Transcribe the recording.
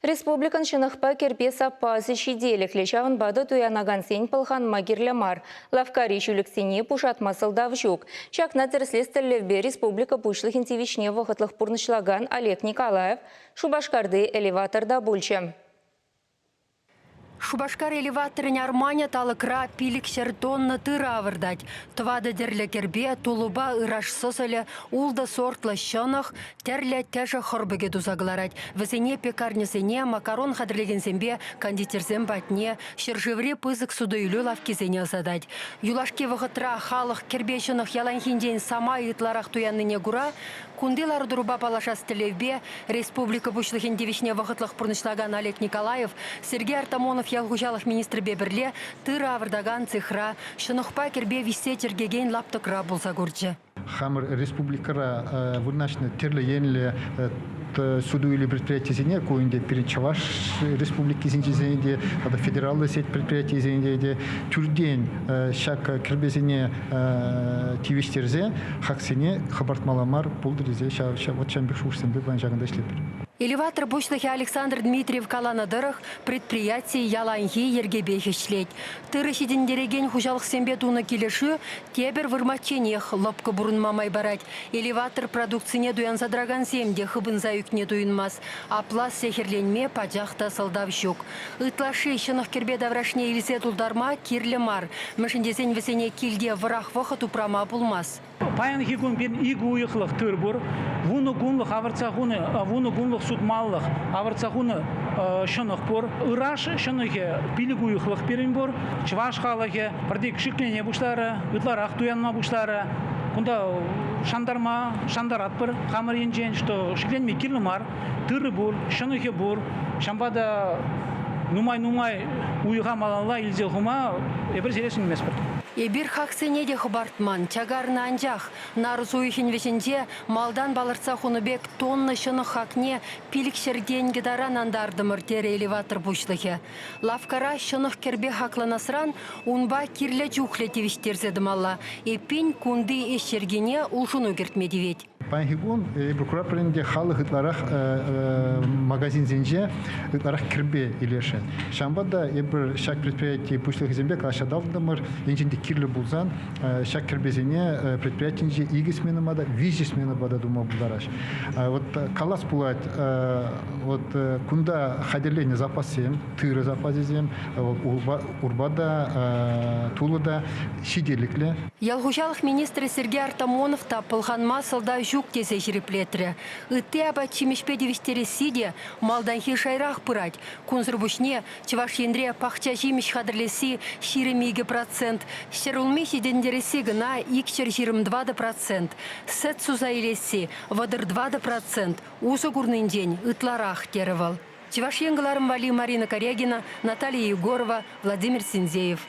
Республикӑн ҫӑнӑхпа кӗрпе саппасӗ ҫителӗклӗ, ҫавӑнпа та туянакансен пӑлханма кирлӗ мар. Лавккари ҫӳлӗксене пушатма сӑлтав ҫук. Ҫакна тӗрӗслес тӗллевпе республика Пуҫлӑхӗн тивӗҫне вӑхӑтлӑх пурнӑҫлакан Олег Николаев Шупашкарти элеваторта пулчӗ. Шупашкар элеваторӗн арманӗ талӑкра 500 тонна тырӑ авӑртать. Тӑватӑ тӗрлӗ кӗрпе, тулӑпа ыраш сӑсӑлӗ, ултӑ сортлӑ ҫӑнӑх, тӗрлӗ тӗшӗ хӑрпӑкӗ туса кӑларать. Вӗсене пекарньӑсене, макарон хатӗрлекенсемпе кондитерсем патне, ҫӗршыври пысӑк суту-илӳ лавккисене ӑсатать. Юлашки вӑхӑтра халӑх кӗрпе-ҫӑнӑх яланхинчен самай ытларах туяннине кура кунти лару-тӑрупа паллашас тӗллевпе республика Пуҫлӑхӗн тивӗҫне вӑхӑтлӑх пурнӑҫлакан Олег Николаев Сергей Артамонов ял хуҫалӑх министрӗпе пӗрле тырӑ авӑртакан цехра ҫӑнӑхпа кӗрпе виҫсе чӗркекен лаптӑкра пулса курчӗ. Хамӑр республикӑра вырнаҫнӑ тӗрлӗ енлӗ суту-илӳ предприятисене, ку ӗнтӗ пирӗн Чӑваш Республикисенчисене те тата федераллӑ сеть предприятийӗсене те тӳртен ҫак кӗрпесене тивӗҫтерсе хаксене хӑпартмалла мар пултӑр тесе ҫав вот ҫавӑн пек шухӑшсемпе паян ҫакӑнта ӗҫлетпӗр. Элеватор пуҫлӑхӗ Александр Дмитриев каланӑ тӑрӑх, предприяти яланхи йӗркепех ӗҫлет. Тырӑ ҫитӗнтерекен хуҫалӑхсемпе тунӑ килӗшӳ тепӗр вырмачченех лӑпкӑ пурӑнма май парать. Элеватор продукцине туянса тӑракансем те хыпӑнса ӳкни туйӑнмасть. Апла сехӗрленме пачах та сӑлтав ҫук. Ытлашши ҫӑнӑх-кӗрпе таврашне илсе тултарма кирлӗ мар, мӗншӗн тесен вӗсене килте вӑрах вӑхӑт упрама пулмасть. Паянхи кун пирӗн икӗ уйӑхлӑх тыр пур. Вунӑ кунлӑх авӑртса хунӑ, вунӑ кунлӑх сутмаллӑх авӑртса хунӑ ҫӑнӑх пур. Ыраш ҫӑнӑхӗ пилӗк уйӑхлӑх пирӗн пур. Чӑваш халӑхӗ пӗртик шиклене пуҫларӗ, ытларах туянма пуҫларӗ. Кунта шантарма шантаратпӑр хамӑр енчен, что шикленме кирлӗ мар. Тырӑ пур, ҫӑнӑхӗ пур. Ҫавӑнпа та нумай-нумай уйӑха малалла илсе хума эпир сире сӗнместпӗр. Эпир хаксене те хӑпартман, чакарнӑ анчах. Нарӑс уйӑхӗн вӗҫӗнче малтан палӑртса хунӑ пек тонна ҫӑнӑх хакне 500 тенкӗ таран антартӑмӑр, терӗ элеватор пуҫлӑхӗ. Лавккара ҫӑнӑх-кӗрпе хакланасран унпа кирлӗ чухлӗ тивӗҫтерсе тӑмалла. Эппин, кунти ӗҫ йӗркине улшӑну кӗртме тивет. Паянхи кун эпир куратпӑр ӗнтӗ, халӑх ытларах магазинсенче ытларах кӗрпе илесшӗн. Ҫавӑнпа та эпир ҫак предприяти пуҫлӑхӗсемпе калаҫса татӑлтӑмӑр. Енчен те кирлӗ пулсан ҫак кӗрпесене предприятинче икӗ сменӑпа та, виҫӗ сменӑпа та тума пултараҫ. Вот калас пулать, вот кунта хатӗрленӗ запассем, тырӑ запасӗсем, урпа та, тулӑ та ҫителӗклӗ. Ял хуҫалӑх министрӗ Сергей Артамонов та пӑлханма сӑлтав ҫук тесе ҫирӗплетрӗ. Ытти апат-ҫимӗҫпе тивӗҫтересси те малтанхи шайрах пырать. Кунсӑр пуҫне Чӑваш Енре пахча ҫимӗҫ хатӗрлесси 22%, ҫӗрулми ҫитӗнтересси кӑна 224%, сӗт суса илесси 34%, усӑ курнинчен ытларах, терӗ вӑл. Чӑваш Ен кӑларӑм валли Марина Корягина, Наталья Егорова, Владимир Синдеев.